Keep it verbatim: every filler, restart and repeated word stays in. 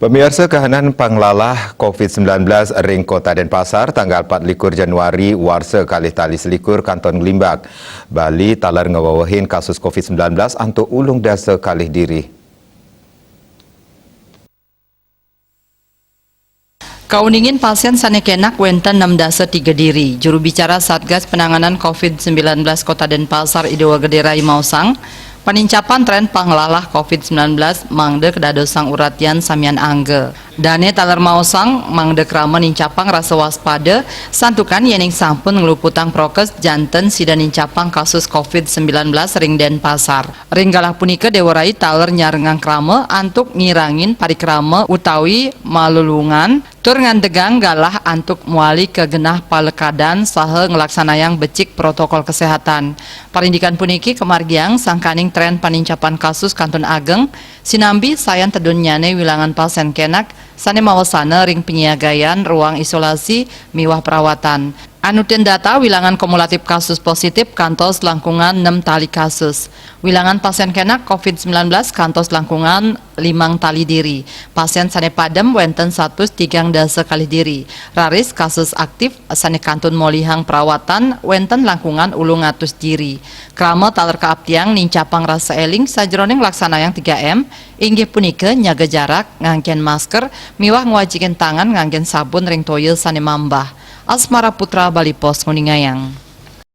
Pamiarsa, kahanan panglalah covid sembilan belas ring Kota Denpasar tanggal empat likur Januari warsa kalih tali selikur kantun nglimbak. Bali taler ngewewehin kasus covid sembilan belas antuk ulung dasa kalih diri. Kauningin pasien sane kenak wenten enam dasa tiga diri. Juru bicara Satgas Penanganan covid sembilan belas Kota Denpasar, I Dewa Gede Rai, maosang, panincapan tren panglalah covid sembilan belas mangda kadadosang uratian samian angga. Dane taler maosang mangda krama nincapang rasa waspada, santukan yening sampun ngluputang prokes janten sida nincapang kasus covid sembilan belas ring Denpasar. Ring galah punika, Dewa Rai taler nyarengang krama antuk ngirangin parikrama utawi malulungan tur ngantegang galah antuk mawali ka genah palekadan saha nglaksanayang becik protokol kesehatan. Parindikan puniki kamargiang sangkaning tren panincapan kasus kantun ageng, sinambi sayan tedunnyane wilangan pasien kenak sane mawasana ring panyiagayan ruang isolasi miwah perawatan. Anutin data, wilangan kumulatif kasus positif kantos langkungan enam tali kasus. Wilangan pasien kenak covid sembilan belas kantos langkungan limang tali diri. Pasien sane padem wenten satus tigang dasa kalih diri. Raris kasus aktif sane kantun molihang perawatan wenten langkungan ulung atus diri. Krama taler kaaptiang nincapang rasa eling sajeroning laksanayang tiga M, inggih punika nyaga jarak, nganggen masker, miwah ngwajikin tangan nganggen sabun ring toya sane mambah. Asmara Putra, Bali Post, nguningayang.